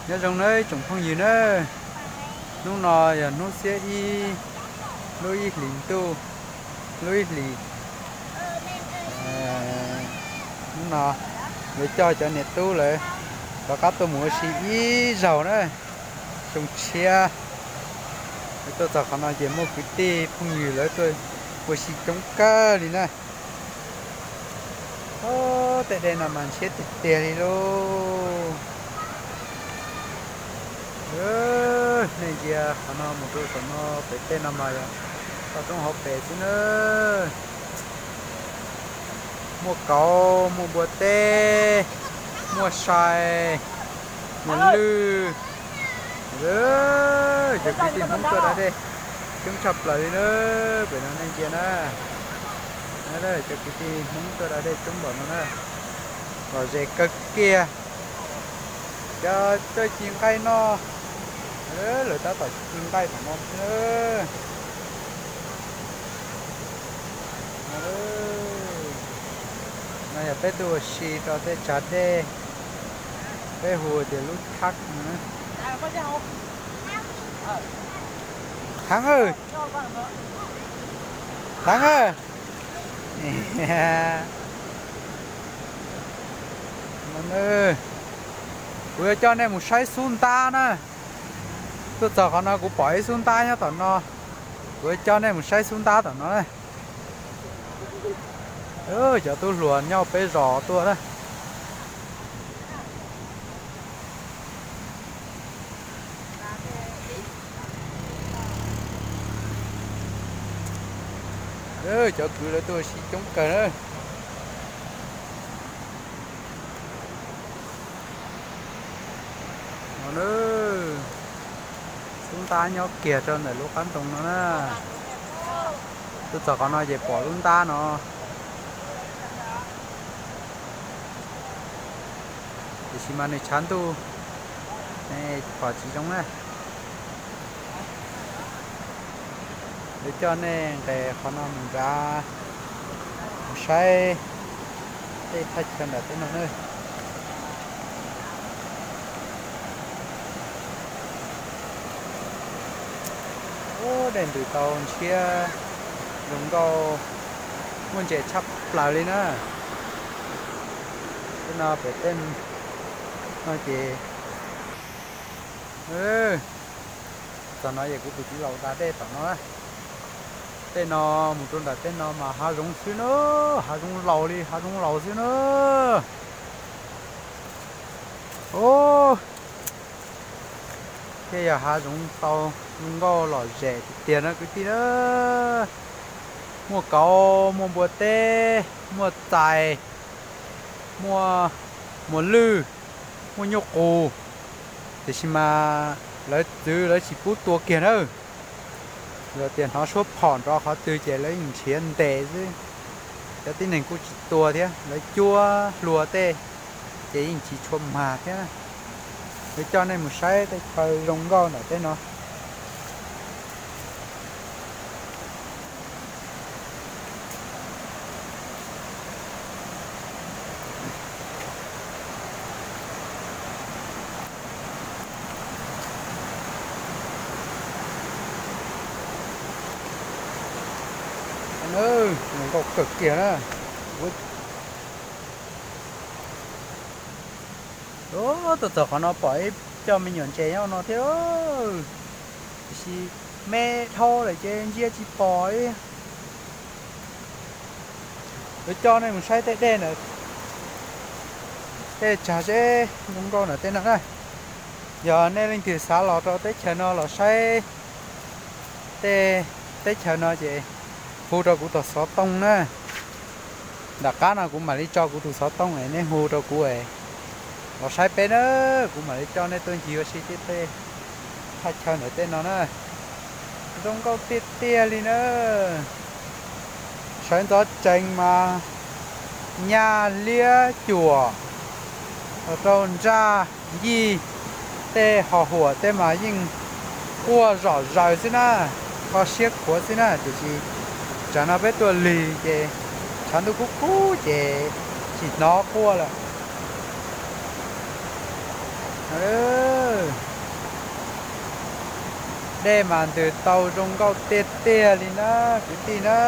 Nyob zoo nawb tsoom phooj ywg na, hnub no yog hnub xiab ib, lub ib hlis ntuj, lub ib hlis. Hnub no yuav coj cov niam tub lawv rov qab tuaj mus ua si ib zaug na, xyoo tshiab. Tuaj txog qhov no ces muaj kwv tij phooj ywg lawv tuaj ua si coob kawg li na. Tej dej no mas ntshiab tiag tiag li lauj. Nej ntsia qhov no mus rau saum no pem tej no mas yog toj roob hauv pes xwb na. Muaj kauv, muaj npua teb, muaj sai, muaj lwj. Cov kwv tij Hmoob tuaj da dej coob tshaj plaws li na. Pem no nej ntsia na, cov kwv tij Hmoob tuaj da dej coob npaum no na, lom zem kawg kiag. Cov tuaj ci nqaij no, lawv tab tom ci nqaij tom no xwb. No yog peb tuaj ua si rau tej tsav dej, peb hu tias lub thab. Thab, thab, kuv yuav coj nej mus saib xub ntab na. Tuaj txog qhov no kuv pom ib xub ntab nyob tom no, kuv yuav coj nej mus saib xub ntab tom no na. Cov tub hluas nyob peb zos tuaj na. Cov kwv lawv tuaj ua si coob kawg na. Xub ntab nyob kiag rau ntawm lub qab ntoo no na. Tuaj txog qhov no ces pom lub ntab no. Tiam sis mas nws tshav ntuj, pom tsis zoo na. Yuav coj nej nqes qhov no mus nrad, mus saib tej thaj chaw nram tej no na. Ub, dej ntws tau ntshiab zoo nkauj, muaj ntses tshaj plaws li na. Tej no pem tej no ces, txog no ces kuv tus txiv laus da dej tom no. Tej no mus rau nram tej no mas hav zoov xwb na, hav zoov laus li hav zoov laus xwb na. Ub, thiaj yog hav zoov tau zoo nkauj lom zem tiag tiag na kwv tij na. Muaj kauv, muaj npua teb, muaj txais, muaj muas lwj, muaj nyuj qus, tiam sis mas lawv txwv lawv tsis pub tua kiag na. Yog tias hnov suab phom nrov qhov twg ces lawv yeej nrhiav ntes xwb. Cov tib neeg kuj tsis tua thiab, lawv cuab hlua tej ces yeej tsis tshua mag thiab. Yuav coj nej mus saib tej chaw zoo nkauj ntawm tej no. Zoo nkauj kawg kiag na. Tuaj txog qhov no pom ib co me nyuam ntses nyob no thiab, tiam sis me dhau lawm ces ntsia tsis pom li. Yuav coj nej mus saib tej dej ntawm, tej tsag zeb zoo nkauj ntawm tej no na. Yog nej leej twg xav los rau teb chaws no los saib tej teb chaws no ces hu rau kuv tus xov tooj na. Nram qab no kuv mam li tso kuv tus xov tooj es nej hu rau kuv es los saib peb na, kuv mam li coj nej tuaj ncig ua si tej tej thaj chaw ntawm tej no na. Zoo nkauj tiag tiag li na. Sawv ntxov tsees mas nyaj liab cuam, los rau ntsaj ncig, tej ho huam tej mas yeej quaj zom zaws xwb na, kho siab khuav xwb na. Tiam sis tsam no peb tuaj lig ces tshav ntuj kub kub ces tsis hnov quaj lawm. Dej mas ntws tau zoo nkauj tiag tiag li na kwv tij na.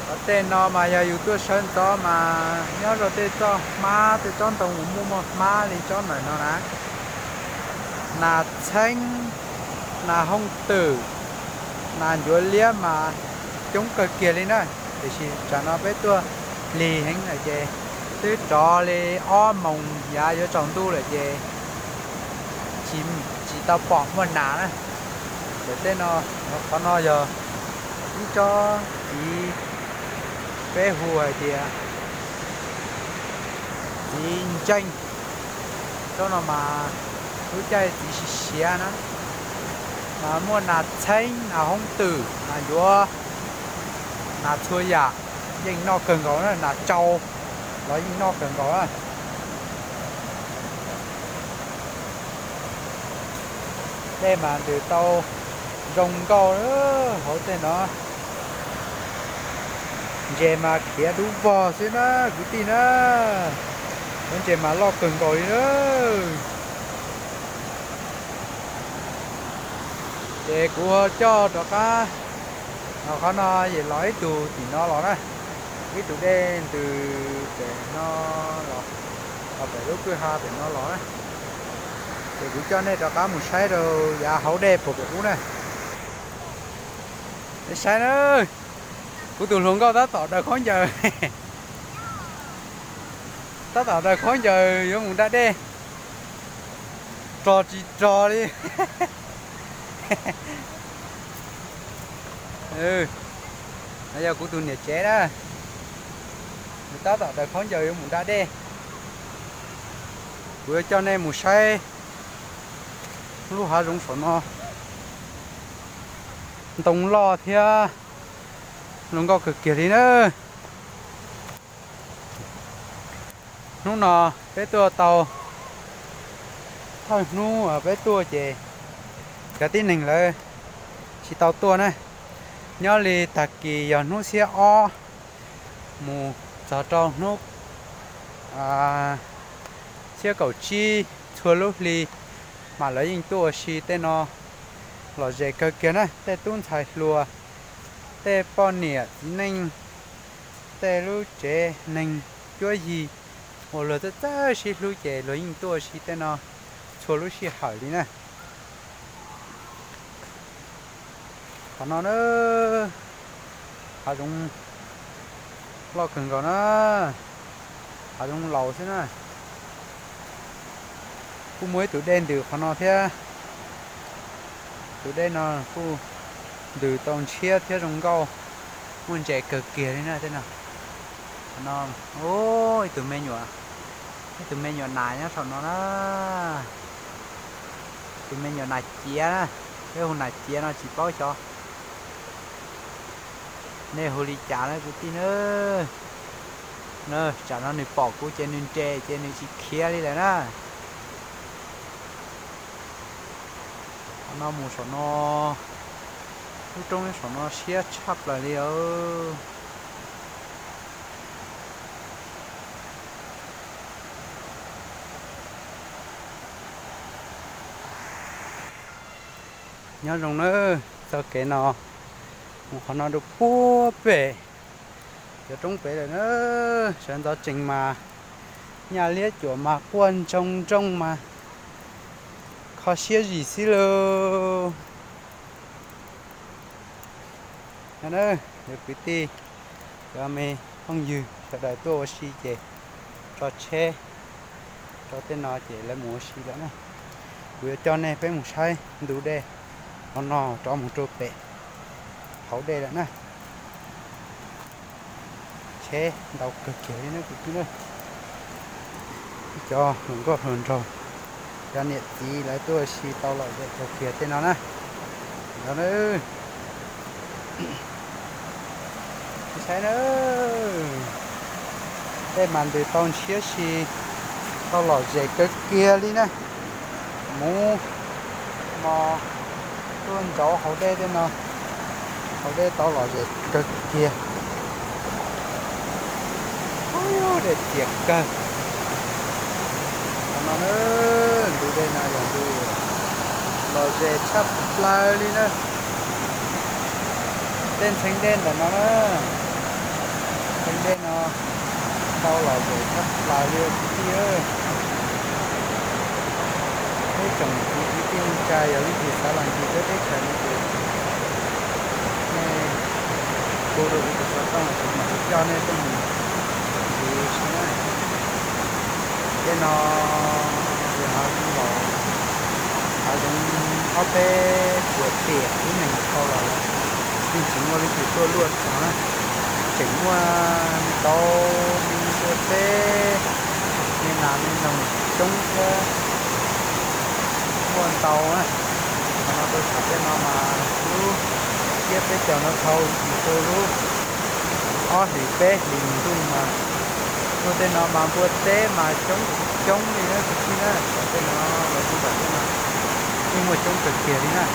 Qhov tej no mas yog yus tuaj sawv ntxov mas nyob rau tej txoj hmab, tej tsob ntoo uas muaj muaj hmab li tsob ntawm no na. Nas txheeb, nas hooj twm, nas ncuav liab mas coob kawg kiag li na. Tiam sis tsam no peb tuaj lig heev lawm ces twb rov li ob moos yav yuav tsaus ntuj lawm ces tsis tau pom muaj nas na. Ntawm tej no, qhov no yog ib tsob txiv, peb hu hais tias txiv ntseej. Tsob no mas lub caij txiv siav siav na, mas muaj nas txheeb, nas hooj twm, nas ncuav, nas txhua yam yeej noj kawg nkaus na, nas tsau los yeej noj kawg nkaus na. Dej mas ntws tau zoo nkauj hauv tej no. Ntses mas khiav dub vog xwb na kwv tij na. Cov ntses mas loj kawg nkaus li na. Ces kuv coj rov qab, qhov no yem los ib tug tim no los na, ib tug dej ntws pem no los, los pem lub kwj ha pem no los na. Ces kuv coj nej rov qab mus saib rau yav hauv dej puas pem ub na. Saib na, kuv tus hluas nkauj tab tom daws khaub ncaws, tab tom daws khaub ncaws yuav mus da dej, rog tsis rog li. No yog kuv tus niam tsev na, nws tab tom daws khaub ncaws yuav mus da dej. Kuv yuav coj nej mus saib lub hav zoov saum no, ntoo loj thiab zoo nkauj kawg kiag li na. Hnub no peb tuaj tau, thawj hnub peb tuaj ces cov tib neeg lawv tsis tau tuaj na. Nyob li tag kis yog hnub xiab ob mus txog rau hnub xiab kaum tsib txhua lub hli mas lawv yeej tuaj ua si tej no lom zem kawg kiag na. Tej tub ntxhais hluas, tej poj niam txiv neej, tej lub tsev neeg cuab yig uas luag txawj txawj sib hlub ces luag yeej tuaj ua si tej no txhua lub sij hawm li na. Qhov no na, hav zoov loj kawg nkaus na, hav zoov laus xwb na. Kuj muaj ib tug dej ntws qhov no thiab. Tus dej no kuj ntws tau ntshiab thiab zoo nkauj, muaj ntses kawg kiag li na tej no. Qhov no, ib tug me nyuam, ib tug me nyuam nas nyob saum no na. Tus me nyuam nas ciav na, peb hu nas ciav no tsis paub xyov nej hu li cas na kwv tij na. Tsam no nws pom kuv ces nws nres ces nws tsis khiav li lawm na. Qhov no mus saum no, lub roob saum no siab tshaj plaws li os. Nyob zoo nawb, txoj kev no mus qhov no rau puag pem cov roob pem lawm na. Sawv ntxov tsees mas nyaj liab cuam mas quaj ntsoog nrooj mas kho siab zim xwb lauj. Cov kwv tij, cov me phooj ywg sawv daws tuaj ua si ces tso tsheb rau tej no ces lawv mus ua si lawm na. Kuv yuav coj nej peb mus saib ntu dej qhov no rov mus rau pem hauv dej lawm na. Tsheb ntau kawg kiag li na kwv tij na. Cov hluas nkauj hluas nraug, cov niam txiv lawv tuaj ua si tau lom zem kawg kiag tej no na. Saib na, dej mas ntws tau ntshiab si, tau lom zem kawg kiag li na. Muv mos tuaj ntsauv hauv dej tej no, hauv dej tau lom zem kawg kiag. Dej txias kawg no na. Dej no yog lub lom zem tshaj plaws li na. Tej ntxheev dej ntawm no na, ntxheev dej no tau lom zem tshaj plaws li kwv tij. Peb tsoom kwv tij neej tsa yog leej twg xav los ncig peb teb chaws no ces nej hu rau kuv tus xov tooj es kuv mam li coj nej tuaj mus ncig saib na. Tej no yog hav zoov laus, hav zoov ob peb puas tiam lub nees dhau los lawm, yeej tsis muaj leej twg tuaj luaj txog na. Tseem muaj ntau me npua teb, me nas me noog coob thiab, muaj ntau na. Qhov no rau thaum tej no mas lub siab peb caug no dhau ntsis rau lub ob hlis peb hlis ntuj mas, lub tej no mas npua teb mas coob coob li na kwv tij na. Thaum tej no los rau ntawm tej no yeej muaj coob kawg kiag li na.